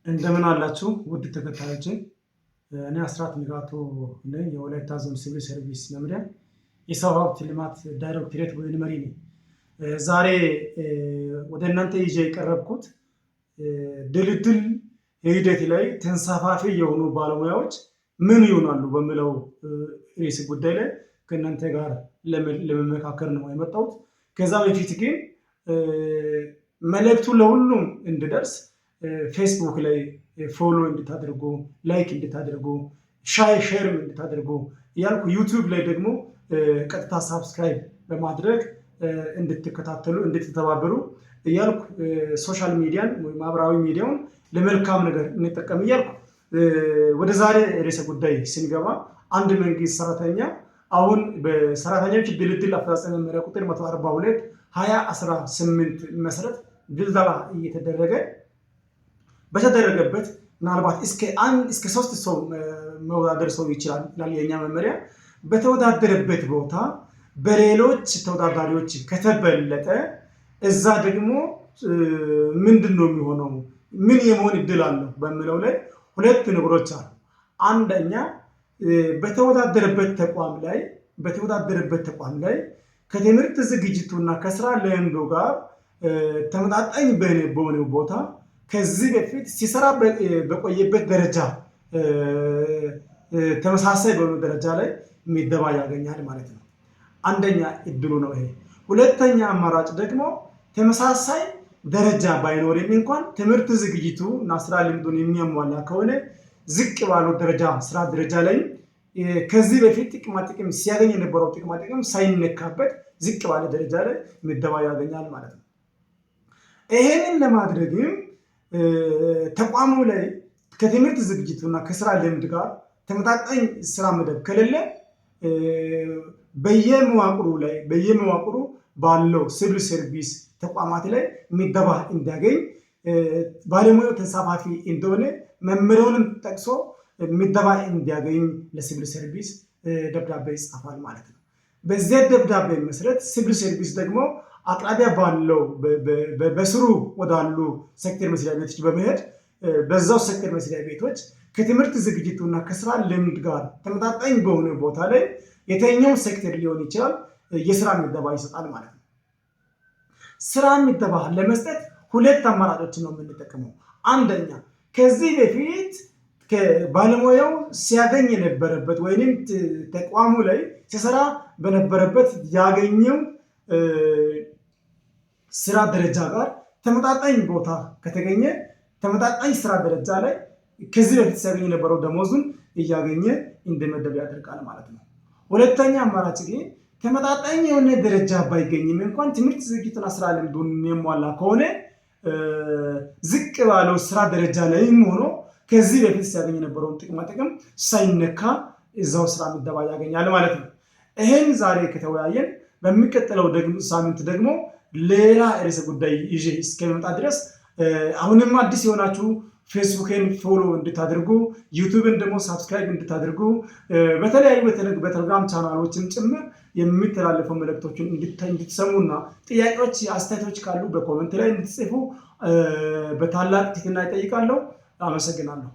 እንደምን አላችሁ ውድ ተከታዮቼ፣ እኔ አስራት ንጋቱ ነኝ። የወላይታ ዞን ሲቪል ሰርቪስ መምሪያ የሰው ሀብት ልማት ዳይሬክቶሬት ወይም መሪ ነኝ። ዛሬ ወደ እናንተ ይዤ የቀረብኩት ድልድል ሂደት ላይ ተንሳፋፊ የሆኑ ባለሙያዎች ምን ይሆናሉ በሚለው ርዕስ ጉዳይ ላይ ከእናንተ ጋር ለመመካከር ነው የመጣሁት። ከዛ በፊት ግን መልእክቱ ለሁሉም እንዲደርስ ፌስቡክ ላይ follow እንድታደርጉ፣ like እንድታደርጉ፣ share ም እንድታደርጉ እያልኩ ዩቲዩብ ላይ ደግሞ ቀጥታ subscribe በማድረግ እንድትከታተሉ፣ እንድትተባበሩ እያልኩ፣ social media ን ወይ ማህበራዊ ሚዲያውን ለመልካም ነገር እንጠቀም እያልኩ ወደ ዛሬ ርዕሰ ጉዳይ ስንገባ፣ አንድ መንግስት ሰራተኛ አሁን በሰራተኞች ድልድል አፈጻጸም መመሪያ ቁጥር 142 2018 መሰረት ድልደላ እየተደረገ በተደረገበት ምናልባት እስከ አንድ እስከ ሶስት ሰው መወዳደር ሰው ይችላል ይላል የኛ መመሪያ። በተወዳደረበት ቦታ በሌሎች ተወዳዳሪዎች ከተበለጠ እዛ ደግሞ ምንድን ነው የሚሆነው? ምን የመሆን እድል አለው በሚለው ላይ ሁለት ነገሮች አሉ። አንደኛ፣ በተወዳደረበት ተቋም ላይ ከትምህርት ዝግጅቱና ከስራ ልምዱ ጋር ተመጣጣኝ በሆነው ቦታ ከዚህ በፊት ሲሰራ በቆየበት ደረጃ፣ ተመሳሳይ በሆነ ደረጃ ላይ ምደባ ያገኛል ማለት ነው። አንደኛ እድሉ ነው ይሄ። ሁለተኛ አማራጭ ደግሞ ተመሳሳይ ደረጃ ባይኖርም እንኳን ትምህርት ዝግጅቱ እና ስራ ልምዱን የሚያሟላ ከሆነ ዝቅ ባለው ደረጃ ስራ ደረጃ ላይ ከዚህ በፊት ጥቅማ ጥቅም ሲያገኝ የነበረው ጥቅማ ጥቅም ሳይነካበት ዝቅ ባለ ደረጃ ላይ ምደባ ያገኛል ማለት ነው። ይሄንን ለማድረግም ተቋሙ ላይ ከትምህርት ዝግጅቱና ከስራ ልምድ ጋር ተመጣጣኝ ስራ መደብ ከሌለ በየመዋቅሩ ባለው ሲቪል ሰርቪስ ተቋማት ላይ ምደባ እንዲያገኝ ባለሙያው ተንሳፋፊ እንደሆነ መመሪያውንም ጠቅሶ ምደባ እንዲያገኝ ለሲቪል ሰርቪስ ደብዳቤ ይጻፋል ማለት ነው። በዚያ ደብዳቤ መሰረት ሲቪል ሰርቪስ ደግሞ አቅራቢያ ባለው በስሩ ወዳሉ ሴክተር መስሪያ ቤቶች በመሄድ በዛው ሴክተር መስሪያ ቤቶች ከትምህርት ዝግጅቱና ከስራ ልምድ ጋር ተመጣጣኝ በሆነ ቦታ ላይ የትኛው ሴክተር ሊሆን ይችላል የስራ ምደባ ይሰጣል ማለት ነው። ስራ ምደባ ለመስጠት ሁለት አማራጮችን ነው የምንጠቀመው። አንደኛ፣ ከዚህ በፊት ባለሙያው ሲያገኝ የነበረበት ወይንም ተቋሙ ላይ ሲሰራ በነበረበት ያገኘው ስራ ደረጃ ጋር ተመጣጣኝ ቦታ ከተገኘ ተመጣጣኝ ስራ ደረጃ ላይ ከዚህ በፊት ሲያገኝ የነበረው ደሞዙን እያገኘ እንዲመደብ ያደርጋል ማለት ነው። ሁለተኛ አማራጭ ግን ተመጣጣኝ የሆነ ደረጃ ባይገኝም እንኳን ትምህርት ዝግጅቱና ስራ ልምዱን የሚያሟላ ከሆነ ዝቅ ባለው ስራ ደረጃ ላይም ሆኖ ከዚህ በፊት ሲያገኝ የነበረውን ጥቅማ ጥቅም ሳይነካ እዛው ስራ ምደባ ያገኛል ማለት ነው። ይሄን ዛሬ ከተወያየን በሚቀጥለው ሳምንት ደግሞ ሌላ ርዕሰ ጉዳይ ይዤ እስከሚመጣ ድረስ አሁንም አዲስ የሆናችሁ ፌስቡክን follow እንድታደርጉ፣ ዩቱብን ደግሞ subscribe እንድታደርጉ፣ በተለያዩ በቴሌግራም ቻናሎችን ጭምር የሚተላለፈው መልእክቶችን እንድትሰሙና ጥያቄዎች፣ አስተያየቶች ካሉ በ comment ላይ እንድትጽፉ በታላቅ ትህትና እጠይቃለሁ። አመሰግናለሁ።